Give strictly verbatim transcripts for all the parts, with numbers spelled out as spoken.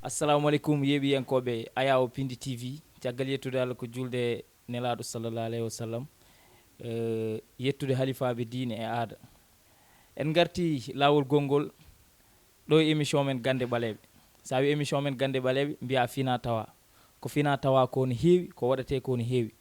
Assalamu aleykum, yeeɓiyankooɓe Ayawo Pindi T V. Caggal yettude Allah ko julde Nelaaɗo sallallahu alayhi wa sallam, eh, yettude halifaaɓe diine e aada. En ngarti laawol gonngol ɗo e émission men Gannde Ɓaleeɓe. So a wi émission men Gannde Ɓaleeɓe, mbiya fina tawa. Ko fina tawa ko no heewi, ko waɗatee ko no heewi.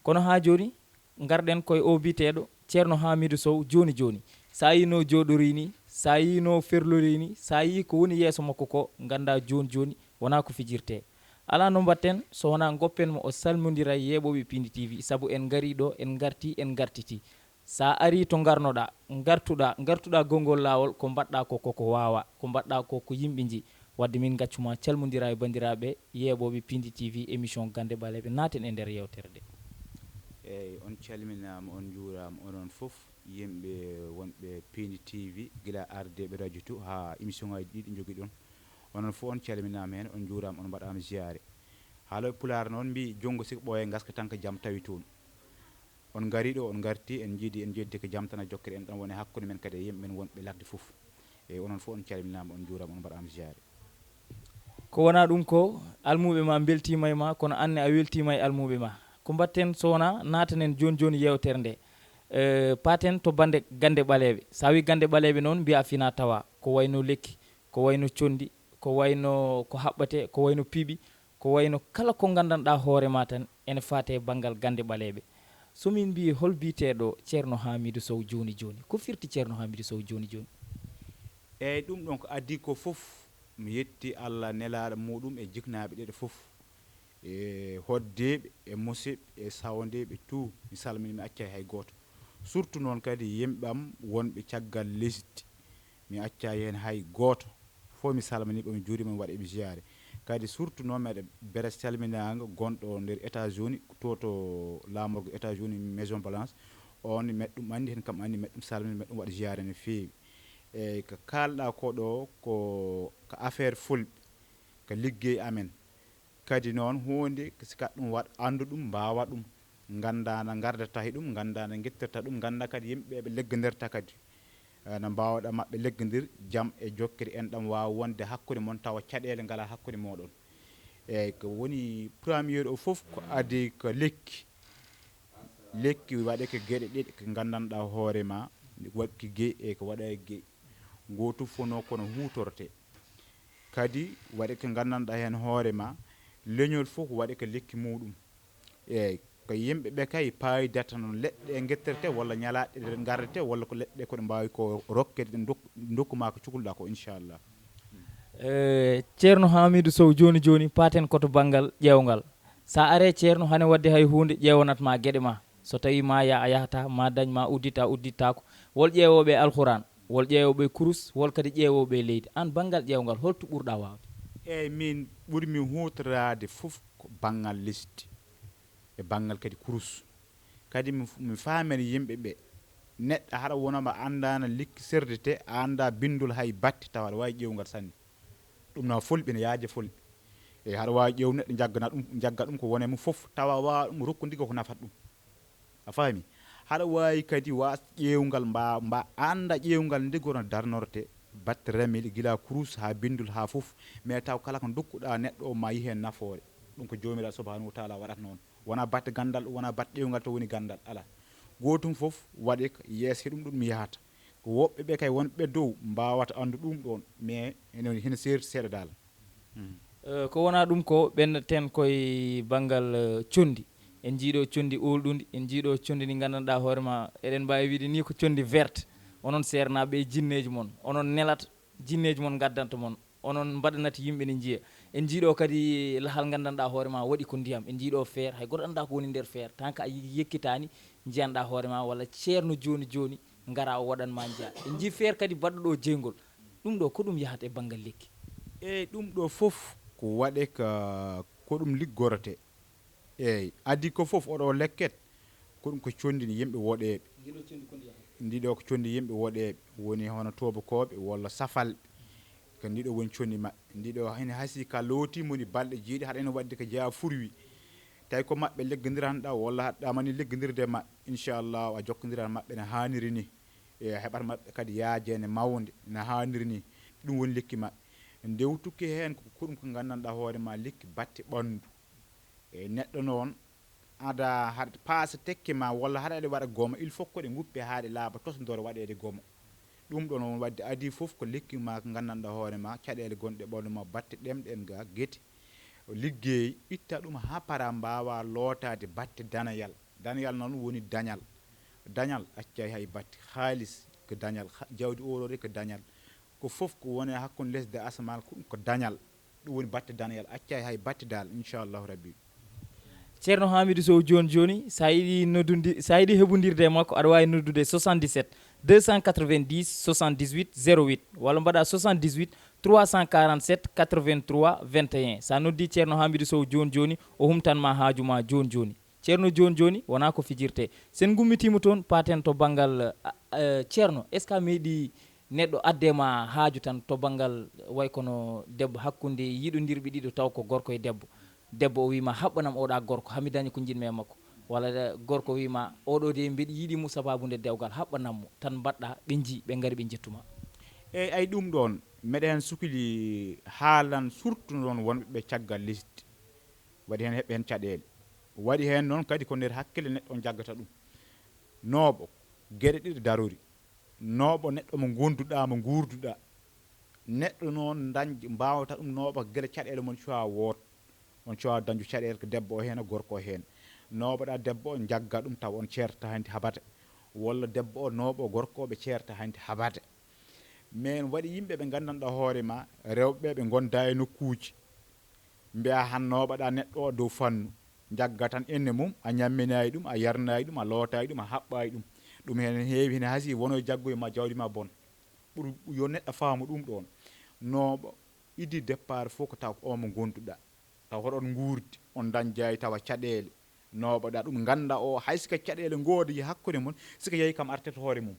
Kono haa jooni, ngarɗen koye o biyeteeɗo Ceerno Hamidou Sow jooni jooni. So a yii no jooɗorii ni, so a yii no ferlorii ni, so a yii ko woni yeeso makko ko, ngannda jooni jooni wonaa ko fijirtee. Alaa no mbaɗten so wonaa ngoppen mo o salmondira e yeeɓooɓe Pindi T V, sabu en ngarii ɗo, en ngartii, en ngartitii. So a arii to ngarnoɗaa, ngartuɗaa, ngartuɗaa gonngol laawol, ko mbaɗɗaa ko, ko ko waawaa, ko mbaɗɗaa ko, ko yimɓe njii. Wadde min ngaccu ma calmondira e banndiraaɓe yeeɓooɓe Pindi T V, émission Gannde Ɓaleeɓe, naaten e nder yeewtere nde. Eyyi, on calminaama, on njuuraama, onon fof yimɓe wonɓe Pindi T V, gila ardeeɓe radio to haa émission ngaaji ɗiɗi njogiɗon. Onon fof on calminaama heen, on njuuraama, on mbaɗaama ziyaare. Haalooɓe Pulaar noon mbii, junngo siko ɓooya ngaska tan ko jam tawi toon. On ngarii ɗo, on ngartii, en njiidi, en njeddi ko jam tan a jokkiri en ɗon woni hakkunde men kadi e yimɓe men wonɓe ladde fof. Eyyi, onon fof on calminaama, on njuuraama, on mbaɗaama ziyaare. Ko wonaa ɗum ko, almuuɓe ma mbeltiima e ma, kono aan ne a weltiima e almuuɓe ma. Ko mbaɗten so wonaa naatanen jooni jooni yeewtere nde. Eh, paaten to bannde Gannde Ɓaleeɓe. So a wi Gannde Ɓaleeɓe noon, mbiya fina tawa. Ko wayno lekki, ko wayno conndi, ko wayno ko haɓɓatee, ko wayno piɓi, ko wayno kala ko nganndanɗaa hoore ma tan ene faate e banngal Gannde Ɓaleeɓe. So min mbii hol biyeteeɗo Ceerno Hamidou Sow jooni jooni, ko firti Ceerno Hamidou Sow jooni jooni? Eyyi, ɗum ɗon ko adii ko fof, mi yetti Allah nelaaɗo muɗum e jiknaaɓe ɗeɗe fof, e hoɗdeeɓe, e musidɓe, e sawandeeɓe tout, mi salmini, mi accay hay gooto. Surtout noon kadi yimɓe am wonɓe caggal lesdi, mi accay heen hay gooto. Fof mi salmini ɓe, mi juurima, mi waɗa ɓe ziyaare. Kadi surtout noon meɗa bere salminaango gonɗo nder États-Unis, to, to laamorgo États-Unis, Maison Blanche. On meɗ ɗum anndi heen, kam anndi meɗ ɗum salmini, meɗ ɗum waɗa ziyaare no feewi. Eyyi, ko kaalɗaa ko ɗo, ko, ko affaire fulɓe, ko liggey amen. Kadi noon huunde, ko sika ɗum waɗ, anndu ɗum, mbaawa ɗum, ngannda no ngardata e ɗum, ngannda no ngettirta ɗum, ngannda kadi yimɓe ɓe leggondirta kadi. Eh, no mbaawɗa maɓɓe leggondir, jam e jokkere enɗam waawa wonde hakkunde mon, tawa caɗeele ngalaa hakkunde mooɗon. Eyyi, ko woni premier o fof ko adii ko lekki. Lekki waɗe ko geɗe ɗiɗi ko nganndanɗaa hoore ma, waɗki gey e ko waɗa gey. Gootum fof no kono huutorte. Kadi waɗe ko nganndanɗaa heen hoore ma, leñol fof waɗe ko lekki muɗum. Eyyi, ko yimɓe ɓe kay paayidata noon leɗɗe ngettirte walla ñalaaɗe ɗe ngardete walla ko leɗɗe ko ɗe mbaawi ko rokkede ɗe ndok-, ndokku ma ko cukalɗaa ko, inchallah. Eh, Ceerno Hamidou Sow, jooni jooni paaten ko to banngal ƴeewngal. So a aree Ceerno, hane waɗde hay huunde ƴeewanat ma geɗe ma. So tawii ma ya a yahata, ma dañ ma uddita, uddittaako. Wol ƴeewooɓe e Alxuraan, wol ƴeewooɓe e kurus, wol kadi ƴeewooɓe e leydi. Aan banngal ƴeewngal, holto ɓurɗaa waawde? Eyyi, min ɓurmi huutoraade fof ko banngal lesdi e banngal kadi kurus. Kadi mi, mi faamina yimɓe ɓe, neɗɗo haɗa wona mbo anndaana lekki serdete, a annda binndol hay batte, tawa aɗa waawi ƴeewngal sanne. Ɗum na fulɓe, ne yaaji fulɓe. E haɗa waawi ƴeew neɗɗo, jaggana ɗum, jagga ɗum ko wone mum fof, tawa waawa ɗum rokkude ko nafata ɗum. A faami? Haɗa waawi kadi waas ƴeewngal mba, mba annda ƴeewngal nde gono darnorte, batte ramel, gila kurus haa binndol haa fof, mais taw kala ko ndokkuɗaa neɗɗo o ma yi heen nafoore. Ɗum ko Joomiraaɗo subhanahu wa taala waɗata noon. Wonaa batte ganndal, wonaa batte ƴeewngal to woni ganndal, alaa. Gootum fof waɗi ko yeeso he ɗum ɗum yahata. Ko woɓɓe ɓe kay wonɓe dow mbaawata anndu ɗum ɗoon, mais ene, hino seerti seeɗa dal. Eh, ko wonaa ɗum ko ɓenndaten koye banngal, eh, conndi. En njiiɗo conndi oolɗundi, en njiiɗo conndi ndi nganndanɗaa hoore ma, eɗen mbaawi wiide ni ko conndi verte. Onon seernaaɓe e jinneeji mon, onon nelata jinneeji mon ngaddanta mon, onon mbaɗanata yimɓe ne njiya. En njiiɗo kadi lahal nganndanɗaa hoore ma waɗi ko ndiyam. En njiiɗo feer, hay gooto anndaa ko woni nder feer. Tan ko a yi-, yekkitaani, njiyanɗaa hoore ma walla ceerno jooni jooni ngara o waɗan ma njiya. En njii feer kadi baɗɗo ɗo jeyngol. Ɗum ɗo ko ɗum yahata e banngal lekki? Eyyi, ɗum ɗo fof ko waɗe ka, ko ɗum liggorete. Eyyi, adii ko fof oɗo lekket, ko ɗum ko conndi ndi yimɓe woɗeeɓe. Ndiɗo ko conndi yimɓe woɗeeɓe, woni hono toobakooɓe walla safalɓe. Ko ndiɗo woni conndi maɓɓe. Ndiɗo hino hasii ka looti moni balɗe jeeɗi, haɗa ene waɗde ko jeyaa furwi. Tawi ko maɓɓe leggondiranɗa walla haɗɗa mani leggondirde maɓɓe. Inchallah, a jokkondiran maɓɓe no haaniri ni. E heɓat maɓɓe kadi yaajeende mawnde no haaniri ni. Ɗum woni lekki maɓɓe. Ndewtuki heen ko, ko ɗum ko nganndanɗaa hoore ma lekki batte ɓanndu. E neɗɗo noon, ada haɗa paasa tekke ma walla haɗa aɗa waɗa goma, il faut ko ɗe nguppe haa ɗe laaɓa tosndoro waɗeede goma. Ɗum ɗoon won waɗde adii fof ko lekki ma ko nganndanɗaa hoore ma, caɗeele gonɗe ɓanndu ma, batte ɗemɗe en ga gete. Liggey, itta ɗum haa para, mbaawa lootaade batte danayal. Danayal noon woni dañal. Dañal accay hay batte. Haalis ko dañal. Ha-, jawdi oorore ko dañal. Ko fof ko woni hakkunde lesdi e asamaan, ko ɗum ko dañal. Ɗum woni batte danayal. Accay hay batte dal, inchallahu rabbi. Ceerno Hamidou Sow jooni jooni, so a yiɗi noddude, so a yiɗi heɓondirde e makko, aɗa waawi noddude soixante-dix-sept deux cent quatre-vingt-dix soixante-dix-huit zéro huit, walla mbaɗa soixante-dix-huit trois cent quarante-sept quatre-vingt-trois vingt et un. So a noddii Ceerno Hamidou Sow jooni jooni, o humtan ma haaju ma jooni jooni. Ceerno jooni jooni, wonaa ko fijirtee. So en ngummitiima toon, paaten to banngal, a, a, Ceerno, est-ce que a meeɗii neɗɗo addee ma haaju tan to banngal, way kono debbo, hakkunde yiɗondirɓe ɗiɗo taw ko gorko e debbo? Debbo o wii ma, "Haɓɓanam oɗa gorko, haa mi daña ko njiɗmi e makko." Walla gorko wii ma, "Oɗo de mbeɗa yiɗi mo sababu nde dewgal, haɓɓanam mo." Tan mbaɗɗa, ɓe njii, ɓe ngari, ɓe njettu ma. Eey, ay ɗum ɗoon, meɗen sukli haalan surtout noon wonɓe ɓe caggal leydi. Waɗi heen heɓɓe heen caɗeele. Waɗi heen noon kadi ko nder hakkille neɗɗo on jaggata ɗum. Nooɓo, geɗe ɗiɗi darori. Nooɓo neɗɗo mo ngonduɗaa, mo nguurduɗaa. Neɗɗo noon dañ-, mbaawata ɗum nooɓo gila caɗeele mon cuwaa woot. On cuwaa dañju caɗeele ko debbo o heen, gorko o heen. Nooɓoɗaa debbo o njagga ɗum taw on ceerta hanti habata. Walla debbo o nooɓo gorko o ɓe ceerta hanti habata. Mais waɗi yimɓe ɓe nganndanɗaa hoore ma, rewɓe ɓe ngondaa e nokkuuji. Mbiya han nooɓoɗaa neɗɗo o dow fannu. Njagga tan enne mum, a ñamminaay ɗum, a yarnaay ɗum, a lootaay ɗum, a haɓɓaay ɗum. Ɗum heen heewi, hene hasii wono jaggoy ma jawdi ma bon. Ɓur yo neɗɗo faamu ɗum ɗoon. Nooɓo, iddi départ fof ko taw ko o mo ngonduɗaa. Taw hoɗon nguurdi, on dañjaay tawa caɗeele. Nooɓoɗaa ɗum ngannda o, hay sika caɗeele ngoodi hakkunde mon, sika yehi kam artete hoore mum.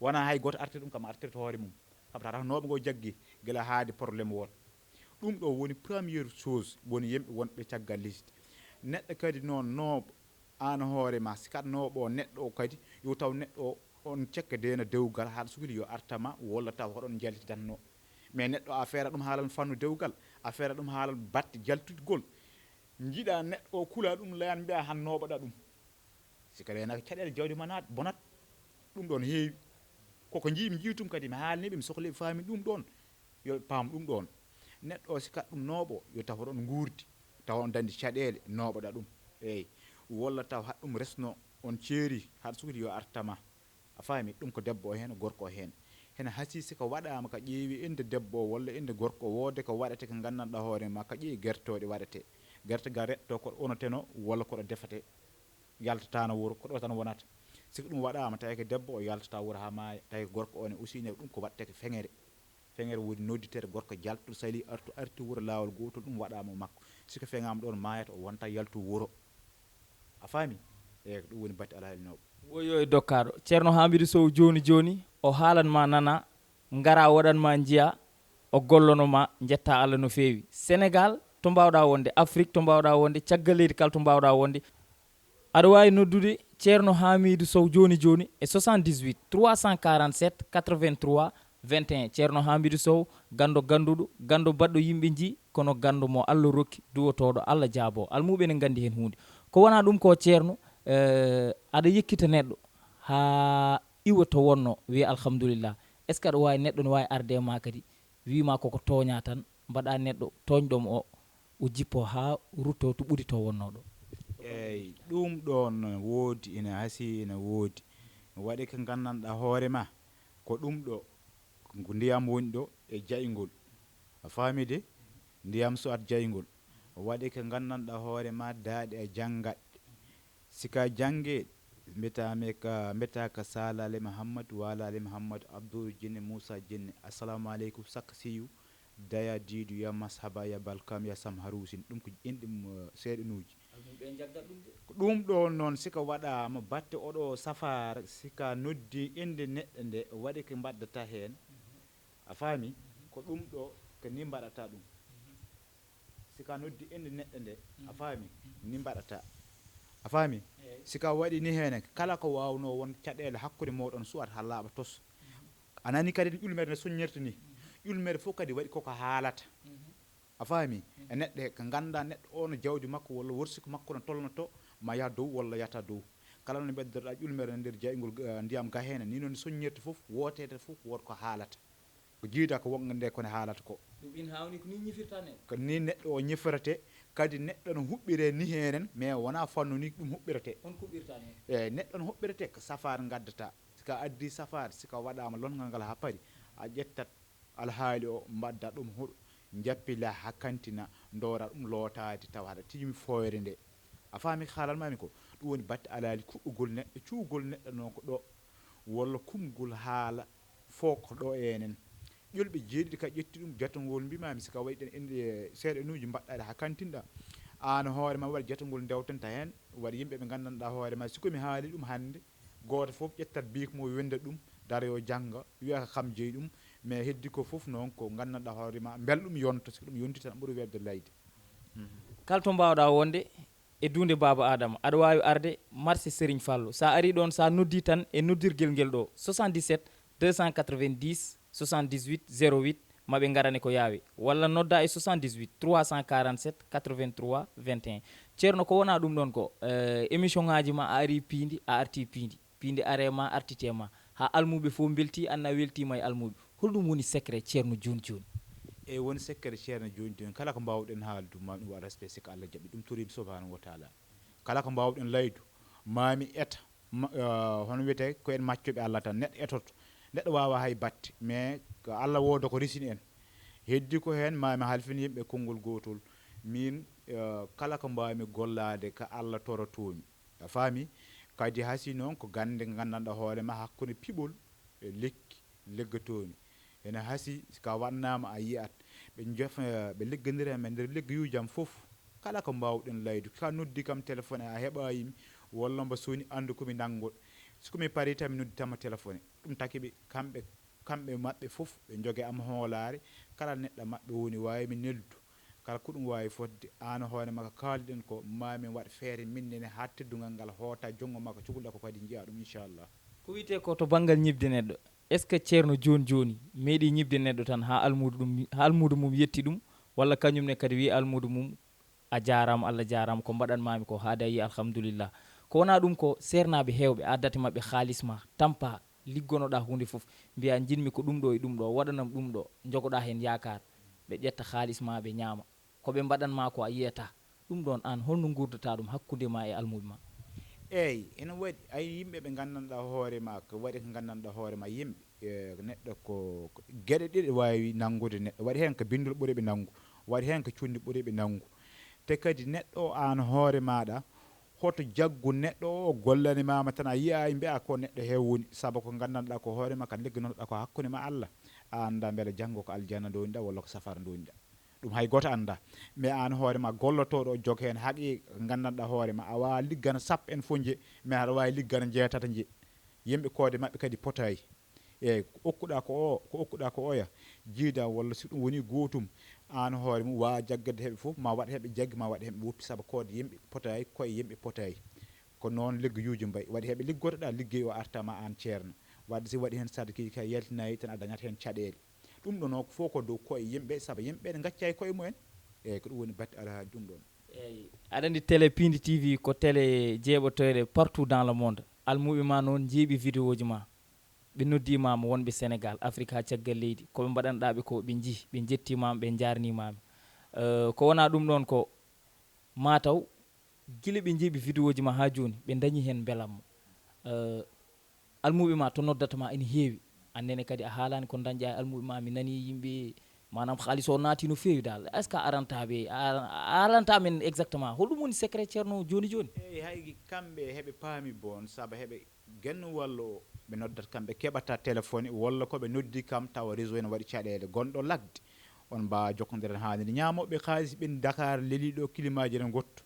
Wonaa hay gooto artete ɗum kam artete hoore mum. Kam tata nooɓo ngo jaggi gila haade problème won. Ɗum ɗo woni première chose, woni yimɓe wonɓe caggal leydi. Neɗɗo kadi noon nooɓo, aan hoore ma, sikat nooɓo o neɗɗo o kadi, yo taw neɗɗo o, on cekke deena dewgal haɗa sukli yo arta ma, walla taw hoɗon njaltidanno. Mais neɗɗo a feera ɗum haalan fannu dewgal, a feera ɗum haalan batte jaltugol. Njiɗa neɗɗo o kula ɗum layan mbiya han nooɓoɗa ɗum. Si kadi wayno ko caɗeele jawdi ma naat bonat, ɗum ɗoon heewi. Koko njii, mi njii tum kadi, mi haalni ɓe, mi sohli ɓe faami ɗum ɗoon. Yo ɓe paam ɗum ɗoon. Neɗɗo o, si kaɗa ɗum nooɓo, yo taw hoɗon nguurdi, taw on dañde caɗeele, nooɓoɗa ɗum. Eey. Walla taw haɗa ɗum resno, on ceeri, haɗa sukli yo arta ma. A faami? Ɗum ko debbo o heen, gorko o heen. Hena hasii si ko waɗaama, ka ƴeewi innde debbo o walla innde gorko o, woodde ko waɗete, ko nganndanɗaa hoore ma, ka ƴeewi gerte o ɗe waɗete. Gerte ga reɗto ko ɗo onoteno walla ko ɗo defete. Yaltataano wuro, ko ɗo tan wonata. Si ko ɗum waɗaama, tawi ko debbo o yaltata wuro haa maaya, tawi ko gorko o ne aussi ne, ɗum ko waɗte ko feŋere. Feŋere woni nodditere gorko jaltuɗo sali artu, arti wuro laawol gootol, ɗum waɗaama makko. Si ko feŋaama ɗoon maayata, o wonta yaltu wuro. A faami? Eey, ko ɗum woni batte alhaali nooɓo. Woyo e dokkaaɗo. Ceerno Hamidou Sow jooni jooni, o haalan ma nana, ngara waɗan ma njiya, o gollono ma, njetta Allah no feewi. Sénégal, to mbaawɗaa wonde, Afrique, to mbaawɗaa wonde, caggal leydi kala to mbaawɗaa wonde. Aɗa waawi noddude Ceerno Hamidou Sow jooni jooni e soixante-dix-huit trois cent quarante-sept quatre-vingt-trois vingt et un. Ceerno Hamidou Sow, ganndo gannduɗo, ganndo baɗɗo yimɓe njii, kono ganndo mo Allah rokki, duwotooɗo Allah jaaboo. Almuuɓe ne nganndi heen huunde. Ko wonaa ɗum ko, Ceerno, eh, aɗa yekkita neɗɗo haa iwa to wonno, wiya alhamdulillah. Est-ce que aɗa waawi, neɗɗo ne waawi arde e ma kadi, wii ma koko tooña tan, mbaɗa neɗɗo tooñɗo mo o, o jippo haa rutto to ɓuri to wonno ɗo? Eey, ɗum ɗoon woodi, ina hasii, ina woodi. Waɗi ko nganndanɗaa hoore ma, ko ɗum ɗo, ko ndiyam woni ɗo e jayngol. A faami de? Ndiyam so at jayngol. Waɗi ko nganndanɗaa hoore ma, daaɗe e janngat. Si ka jannge, mbiyata me ka, mbiyata ka Salale Muhammad, Walale Muhammad, Abdou Jinne, Moussa Jinne. Assalamu aleykum, sakka siyu, daya diidu, ya mashaba, ya balkam, ya sam harusin. Ɗum ko inɗe mo seeɗanuuji. Almuɓe njaggat ɗum de. Ko ɗum ɗo noon, si ka waɗaama batte oɗo safaara, si ka noddi innde neɗɗo nde, waɗi ko mbaɗdata heen. A faami? Ko ɗum ɗo, ko ni mbaɗata ɗum. Si ka noddi innde neɗɗo nde, a faami? Ni mbaɗata. A faami? Si ka waɗi ni heen, kala ko waawnoo won caɗeele hakkunde mooɗon suwat haa laaɓa tos. A nani kadi no ƴulmere nde soññirta ni. Ƴulmere fof kadi waɗi koko haalata. A faami? E neɗɗo he, ko ngannda neɗɗo o no jawdi makko walla worsiku makko no tolnoto, ma yah dow walla yata dow. Kala no mbeddoɗa ƴulmere nder jayngol, eh, ndiyam ga heen, ni noon soññirta fof, wootede fof, woto ko haalata. Ko jiida ko wonga nde kono haalata ko. Ɗum in hawni ko ni ñifirta neɗɗo. Ko ni neɗɗo o ñifirate, kadi neɗɗo no huɓɓire ni heen, mais wona fannu ni ɗum huɓɓirate. On kuɓɓirta neɗɗo. Eyi, neɗɗo no huɓɓirate ko safaar ngaddata. Si ka addi safaar, si ka waɗaama lonngal ngal haa pari, a ƴettat alhaali o, mbadda ɗum huɗo, njappila haa kantina, ndoora ɗum lootaade tawa haɗa tiimi fooyre nde. A faami ko haalan maami ko? Ɗum woni batte alhaali kuɓɓugol neɗɗo, cuugol neɗɗo noon ko ɗo, walla kumgol haala fof ko ɗo enen. Ƴulɓe jeeɗiɗi ka ƴetti ɗum jatangol mbimaami si ka waɗi ɗen ende seeɗa enuuji mbaɗɗaɗe haa kantinɗa. Aan hoore ma waɗi jatangol ndewtanta heen, waɗi yimɓe ɓe nganndanɗa hoore ma, si ko mi haali ɗum hannde, gooto fof ƴettat biik mo wenda ɗum, dara yo jannga, wiya ko kam jeyi ɗum, mais heddi ko fof noon ko nganndanɗa hoore ma, mbel ɗum yonta, si ko ɗum yonti tan ɓuri weeɓde layde. Mhm. Kala to mbaawɗaa wonde e duunde Baaba Aadama, aɗa waawi arde marché Serigne Fallou. So a arii ɗoon, so a noddii tan e noddirgel ngel ɗoo, soixante-dix-sept deux cent quatre-vingt-dix soixante-dix-huit zéro huit, ma ɓe ngarane ko yaawi. Walla noddaa e soixante-dix-huit trois cent quarante-sept quatre-vingt-trois vingt et un. Ceerno, ko wonaa ɗum ɗoon ko, eh, émission ŋaaji ma a arii piindi, a artii piindi. Piindi aree ma, artitee ma. Haa almuuɓe fof mbeltii, aan a weltiima e almuuɓe. Holɗum woni secret Ceerno jooni jooni? E woni secret Ceerno jooni jooni, kala ko mbaawɗen haaldu, ma ɗum waɗa respect, si ko Allah jaɓi ɗum, toriimi subhanahu wa taala. Kala ko mbaawɗen laydu, ma mi eta, ma, eh, hono wiyetee, ko en maccuɓe Allah tan, neɗɗo etoto, neɗɗo waawa hay batte, mais ko Allah wooda ko resini en. Heddi ko heen, ma mi halfin yimɓe konngol gootol, miin, eh, kala ko mbaawmi gollaade, ko Allah torotoomi. A faami? Kadi hasi noon ko gannde nganndanɗaa hoore ma hakkunde piɓol e lekki leggatoomi. Ene hasi, si ka waɗnaama a yiyat. Ɓe njof-, eh, ɓe liggandira men nder liggeyuuji am fof. Kala ko mbaawɗen laydu. Ka noddi kam téléphone a heɓaayimi, walla mbo soni anndu ko mi nanngo. Si ko mi pari tan mi noddi tama téléphone. Ɗum taki ɓe, kamɓe, kamɓe maɓɓe fof, ɓe njoge am hoolaare. Kala neɗɗo maɓɓe woni waawi mi neldu. Kala ko ɗum waawi fotde, aan hoore ma ko kaalduɗen ko, ma min waɗ feere min nene haa teddungal ngal hoota junngo ma ko cukalɗa ko kadi njiya ɗum, inchallah. Ko wiyetee ko to banngal ñiɓde neɗɗo, est ce que Ceerno jooni jooni meeɗii ñiɓde neɗɗo tan haa almuudo ɗum, haa almuudo mum yetti ɗum, walla kañum ne kadi wiyi almuudo mum, a jaaraama, Allah jaaraama, ko mbaɗan maami ko haada yi, alhamdulillah. Ko wonaa ɗum ko seernaaɓe heewɓe addata maɓɓe haalis ma, tampa, liggonoɗaa huunde fof, mbiya njiɗmi ko ɗum ɗo e ɗum ɗo, waɗanam ɗum ɗo, njogoɗaa heen yaakaar, ɓe ƴetta haalis ma ɓe ñaama. Ko ɓe mbaɗan ma ko a yiyata. Ɗum ɗoon aan holno nguurdataa ɗum hakkunde ma e almuuɓe ma? Eey, ene waɗi, ay yimɓe ɓe nganndanɗaa hoore ma, ko waɗi ko nganndanɗaa hoore ma yimɓe, eh, neɗɗo ko, ko geɗe ɗiɗi waawi nanngude neɗɗo. Waɗi heen ko binndol ɓuri ɓe nanngu, waɗi heen ko conndi ɓuri ɓe nanngu. Te kadi neɗɗo o aan hoore maaɗa, hoto jaggu neɗɗo o gollani maama tan a yiya e mbiya ko neɗɗo he woni, sabu ko nganndanɗaa ko hoore ma, ka ligganotoɗaa ko hakkunde ma Allah, a annda mbele janngo ko aljanna ndowniɗaa walla ko safara ndowniɗaa. Ɗum hay gooto annda. Mais aan hoore ma gollotooɗo o jog heen haqiiqa nganndanɗaa hoore ma, a waawa liggana sappo en fof nje, mais aɗa waawi liggana njeetata nje. Yimɓe koode maɓɓe kadi potayi. Eeyi, ko okkuɗaa ko o, ko okkuɗaa ko oya, jiida walla si ɗum woni gootum, aan hoore mum waawa jaggade heɓe fof, ma waɗ heɓe jaggi, ma waɗ heɓe woppi, sabu koode yimɓe potayi, koye yimɓe potayi. Ko noon liggeyuuji mbayi. Waɗi heɓe liggotoɗaa liggey o arta ma aan ceerno. Waɗde si waɗi heen sarkiiji kay yaltinayi tan a dañat heen caɗeele. Ɗum ɗoon o fof ko dow koye yimɓe, sabu yimɓe ne ngacca e koye mumen. Eeyi, ko ɗum woni batte alhaali ɗum ɗoon. Eeyi, aɗa anndi télé Piindi T V ko télé jeeɓotooɗe partout dans le monde. Almuuɓe ma noon njeeɓi vidéoji ma. Ɓe noddimaama wonɓe Sénégal, Afrique haa caggal leydi. Ko ɓe mbaɗanɗaa ɓe ko ɓe njii, ɓe njettimaama, ɓe njaarnimaama. Eh, ko wonaa ɗum ɗoon ko maa taw gila ɓe njeeɓi vidéoji ma haa jooni, ɓe ndañi heen mbelamma. Eh, almuuɓe ma to noddata ma ene heewi. Aan nene kadi a haalaani ko ndañɗaa e almuuɓe ma, mi nanii yimɓe, maanaam, haalis o naati no feewi daal. Est ce que a aranta ɓe, a, a haalanta men exactement holɗum woni secret Ceerno jooni jooni? Eeyi, hay kamɓe heɓe paami boon, sabu heɓe genno wallo o, ɓe noddat kam, ɓe keɓata téléphone, walla ko ɓe noddi kam tawa réseau ene waɗi caɗeele. Gonɗo lagde, on mbaawa jokkondiral haaniri. Ñaamooɓe kaalis ɓen Dakar lelii ɗo, kilimaaji ene ngottu.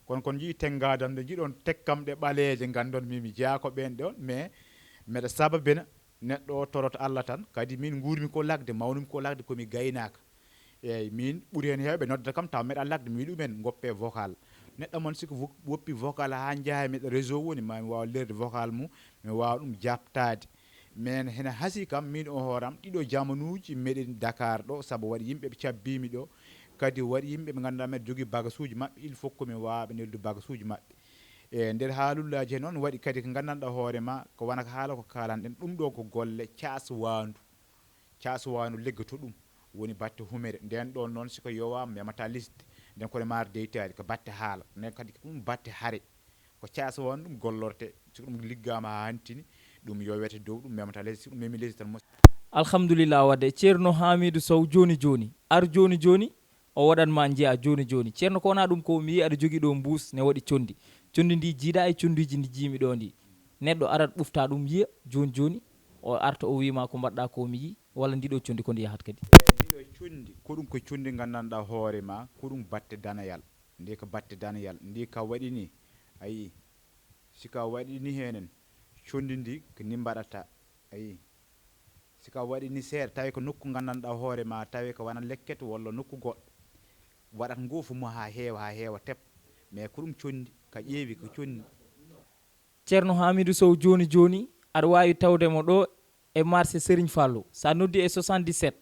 Kono kon njii tenngaadam ɗe, njiɗon tekkam ɗe ɓaleeje, nganndon min mi jeyaa ko ɓeen ɗon, mais mbeɗa sababina neɗɗo o toroto Allah tan. Kadi min nguurmi ko lagde, mawnumi ko lagde, ko mi gaynaaka. Eeyi, min ɓuri heen heewɓe noddata kam tawa mbeɗa lagde, mi wiya ɗumen ngoppe vocal. Neɗɗo mon siko wo- woppi vocal haa njaha e meɗa réseau woni, ma mi waawa leerde vocal mum, mi waawa ɗum jaabtaade. Mais hena hasi kam, min o hooram, ɗiɗo jamanuuji meɗen Dakar ɗo, sabu waɗi yimɓe ɓe cabbimi ɗo, kadi waɗi yimɓe ɓe ngannduɗaa meɗa jogii bagasuuji maɓɓe, il faut ko mi waawa ɓe neldu bagasuuji maɓɓe. E nder haalullaaji he noon waɗi kadi ko nganndanɗaa hoore ma, ko wona ko haala ko kaalanɗen, ɗum ɗo ko golle caas waandu. Caas waandu leggoto ɗum, woni batte humere. Nden ɗon noon siko yowaama, memata lesdi. Nden kono maar deytaali ko batte haala. Nden kadi ko ɗum batte hare. Ko caas waandu ɗum gollorte. Siko ɗum liggaama haa hantini, ɗum yowete dow, ɗum memata lesdi. Siko ɗum memi lesdi tan mo- Alhamdulillah, wadde Ceerno Hamidou Sow jooni jooni. Ar jooni jooni, o waɗan ma njiya jooni jooni. Ceerno, ko wona ɗum ko mi yii aɗa jogii ɗo mbuus ne waɗi conndi. Conndi ndi jiida e conndiiji ndi jiimi ɗo ndi. Neɗɗo arat ɓufta ɗum yiya jooni jooni, o arta o wiima ko mbaɗɗa ko mi yii, walla ndi ɗo conndi ko ndi yahat kadi. Ndi ɗo conndi, ko ɗum ko conndi nganndanɗaa hoore ma, ko ɗum batte danayal. Ndi ko batte danayal. Ndi ka waɗi ni, a yii. Si ka waɗi ni henen, conndi ndi ko ni mbaɗata, a yii. Si ka waɗi ni seeɗa, tawi ko nokku nganndanɗaa hoore ma, tawi ko wona lekket walla nokku goɗɗo. Waɗat ngoofu mo haa heewa, haa heewa tep. Mais ko ɗum conndi, ka ƴeewi ko conndi. Ceerno Hamidou Sow jooni jooni, aɗa waawi tawde mo ɗo e marché Serigne Fallou. Sa noddi e soixante-dix-sept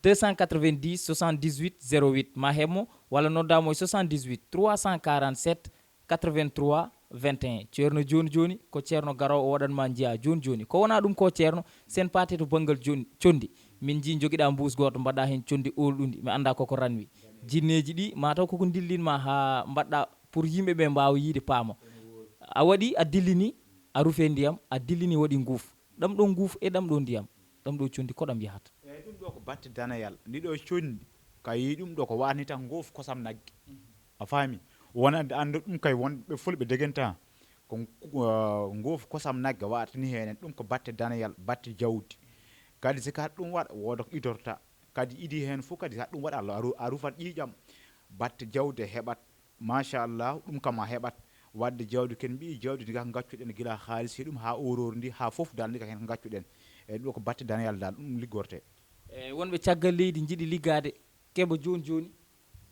deux cent quatre-vingt-dix soixante-dix-huit zéro huit, ma heɓ mo, walla nodda mo e soixante-dix-huit trois cent quarante-sept quatre-vingt-trois vingt et un. Ceerno jooni jooni, ko Ceerno garoowo o waɗan ma njiya jooni jooni. Ko wona ɗum ko Ceerno, sen paate to banngal jooni, conndi. Min njii njogiɗa mbuus gooto, mbaɗa heen conndi oolɗundi, mi annda koko ranwi. Jinneeji ɗi, mataw koko ndillin ma haa mbaɗɗa pour yimɓe ɓe mbaawa yiide paama. A waɗi, a dillini, a rufe ndiyam, a dillini waɗi nguuf. Ɗam ɗo nguuf e ɗam ɗo ndiyam, ɗam ɗo conndi ko ɗam yahata. Eyi, ɗum ɗo ko batte danayal. Ndi ɗo conndi, ka yii ɗum ɗo ko wani tan ngoofu kosam nagge. A faami? Wonande annda ɗum kay wonɓe fulɓe degenta. Ko uh, ngoofu kosam nagge waɗata ni henen. Ɗum ko batte danayal, batte jawdi. Kadi si ka ɗum waɗa, wooda ko idorta. Kadi idi heen fof kadi so ɗum waɗa, Allah a ru- a rufat ƴiiƴam. Batte jawdi heɓat, machallah, ɗum kam a heɓat. Wadde jawdi ken mbiyi jawdi ndi gaccuɗen gila haalis e ɗum haa orori ndi haa fof dal ndi ka heen ko gaccuɗen. E ɗo ko batte danayal dal ɗum liggorte. E wonɓe caggal leydi njiɗi liggaade keɓa jooni jooni.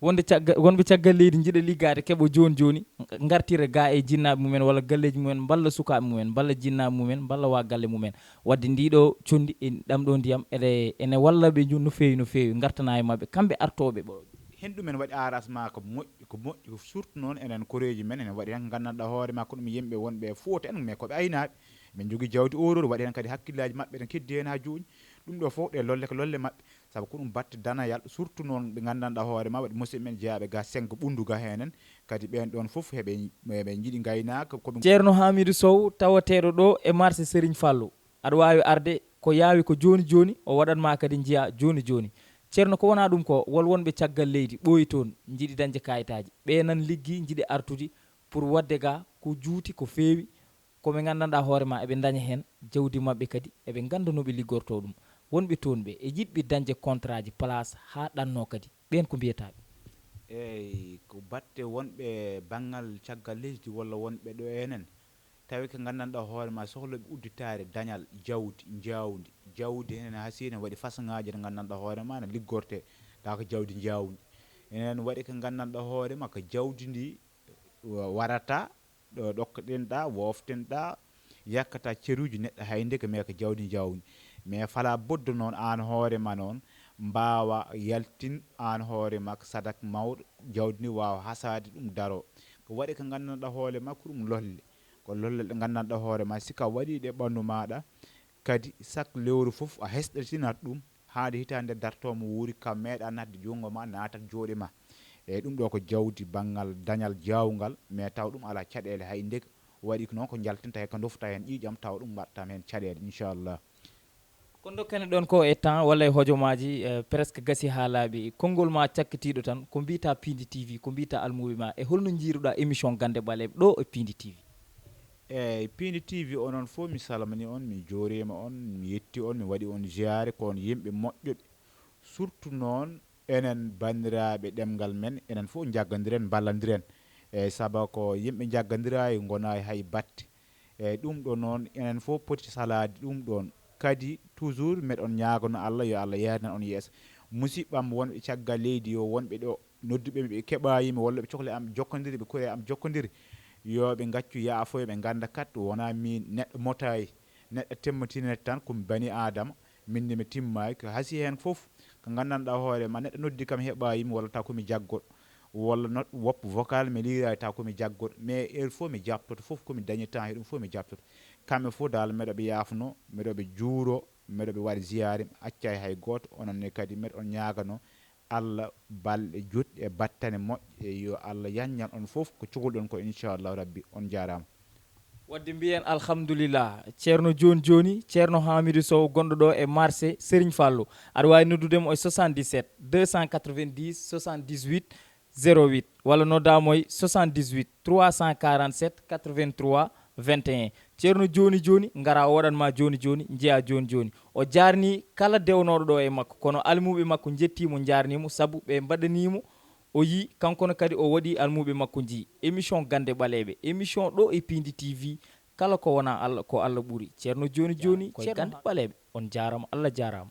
Wonde cagga- wonɓe caggal leydi njiɗa liggaade keɓa jooni jooni, ngartira ga e jinnaaɓe mumen walla galleeji mumen, mballa sukaaɓe mumen, mballa jinnaaɓe mumen, mballa wa galle mumen. Wadde ndi ɗo conndi e ɗam ɗo ndiyam ene, ene walla ɓe ju- no feewi, no feewi, ngartana e maɓɓe kamɓe artooɓe ɓo. Hen ɗumen waɗi arrangement ko moƴƴi, ko moƴƴi, ko surtout noon enen koreeji men, enen waɗi heen nganndanɗaa hoore ma ko ɗum yimɓe wonɓe Fuuta en, mais ko ɓe aynaaɓe. Min njogii jawdi orori, waɗi heen kadi hakkillaaji maɓɓe ene keddi heen haa jooni. Ɗum ɗo fof ɗe lolle ko lolle maɓɓe, sabu ko ɗum batte danayal, surtout noon ɓe nganndanɗaa hoore ma waɗi musidɓe men jeyaaɓe ga senngo ɓunndu ga henen, kadi ɓeen ɗoon fof heɓe, heɓe njiɗi ngaynaaka. Koɓe Ceerno Hamidou Sow, tawateeɗo ɗo e marché Serigne Fallou. Aɗa waawi arde ko yaawi ko jooni jooni, o waɗan ma kadi njiya jooni jooni. Ceerno, ko wona ɗum ko, wol wonɓe caggal leydi ɓooyi toon, njiɗi dañde kayitaaji. Ɓe nan liggi, njiɗi artude pour waɗde ga ko juuti, ko feewi, ko ɓe nganndanɗaa hoore ma eɓe ndaña heen jawdi maɓɓe kadi, eɓe ngannda no ɓe liggorto ɗum. Wonɓe toon ɓe e yiɗɓe dañde contrat ji place haa ɗanno kadi, ɓeen ko mbiyataaɓe? Eyi, ko batte wonɓe banngal caggal leydi walla wonɓe ɗo enen, tawi ko nganndanɗaa hoore ma sohlooɓe udditaare dañal jawdi, jawdi, jawdi henen haa si ene waɗi façon ŋaaji ɗe nganndanɗaa hoore ma ne liggorte, tawa ko jawdi jawdi. Enen waɗi ko nganndanɗaa hoore ma ko jawdi ndi wa- warata, ɗo ɗokkoɗen ɗa, woften ɗa, yakkata ceruji neɗɗo hay ndeke, mais ko jawdi jawdi. Mais fala boddo noon aan hoore ma noon mbaawa yaltin aan hoore ma ko sadak mawɗo, jawdi ndi waawa hasaade ɗum daro. Ko waɗi ko nganndanɗaa hoore ma ko ɗum lolle. Ko lolle ɗe nganndanɗaa hoore ma si ka waɗi ɗe ɓanndu maaɗa, kadi sak lewru fof a hesɗitinat ɗum, haa nde hitaande dartoo mo wuuri kam meeɗa naatde junngo ma, naatat juuɗe ma. Eyi, ɗum ɗo ko jawdi banngal dañal jaawngal, mais taw ɗum alaa caɗeele hay ndeke. Waɗi ko noon ko njaltinta heen, ko ndofta heen ƴiiƴam, taw ɗum waɗtam heen caɗeele, inchallah. Ko dokkane ɗon ko e temps walla e hojomaaji, eh, presque gasi haa laaɓi. Konngol ma cakkitiiɗo tan, ko mbiyta Piindi T V, ko mbiyta almuuɓe ma, e holno njiiruɗa émission Gannde Ɓaleeɓe ɗo e Piindi T V? Eyi, Piindi T V, onon fof mi salmini on, mi joorima on, mi yetti on, mi waɗi on ziyaare, ko on yimɓe moƴƴuɓe. Surtout noon, enen banndiraaɓe ɗemngal men, enen fof njaggandiren, mballondiren. Eyi, sabu ko yimɓe njaggandiraayi, ngonaay hay batte. Eyi, ɗum ɗo noon, enen fof poti salaade ɗum ɗoon. Kadi, toujours, meɗon ñaagano Allah, yo Allah yeenan on yeeso. Musiɓɓam wonɓe caggal leydi, yo wonɓe ɗo, Nodduɓe mi, ɓe keɓaayimi walla ɓe cohli am jokkondiri, ɓe kure am jokkondiri, yo ɓe ngaccu yaafo, yo ɓe ngannda kat wonaa mi neɗɗo motayi, neɗɗo temmatinete tan, ko mi bani aadama. Min ne mi timmayi ko hasi heen fof. Ko nganndanɗaa hoore ma, neɗɗo noddi kam heɓaayimi walla taw ko mi jaggoɗo, walla not woppo vocal mi liirayi taw ko mi jaggoɗo, mais heure fof mi jaabtoto, fof ko mi dañi temps he ɗum fof mi jaabtoto. Kamɓe fof dal mbeɗo ɓe yaafno, mbeɗo ɓe juuro, mbeɗo ɓe waɗi ziyaare, mi accay hay gooto. Onon ne kadi mbeɗo on ñaagano Allah balɗe juɗɗe, battane moƴƴe, yo Allah yanñan on fof ko cohluɗon ko, inchallahu rabbi. On jaaraama. Wadde mbiyen alhamdulillah. Ceerno jooni jooni, Ceerno Hamidou Sow, gonɗo ɗo e marché Serigne Fallou. Aɗa waawi noddude mo e soixante-dix-sept deux cent quatre-vingt-dix soixante-dix-huit zéro huit, walla noddaa mo e soixante-dix-huit trois cent quarante-sept quatre-vingt-trois vingt et un. Ceerno jooni jooni, ngara o waɗan ma jooni jooni, njeya jooni jooni. O jaarni kala dewnooɗo ɗo e makko, kono almuuɓe makko njettii mo, njaarni mo, sabu ɓe mbaɗanii mo, o yii, kanko ne kadi o waɗi almuuɓe makko njii. Émission Gannde Ɓaleeɓe, émission ɗo e Piindi T V, kala ko wonaa Allah, ko Allah ɓuri. Ceerno jooni jooni, koye Ceerno Gannde Ɓaleeɓe. On jaaraama, Allah jaaraama.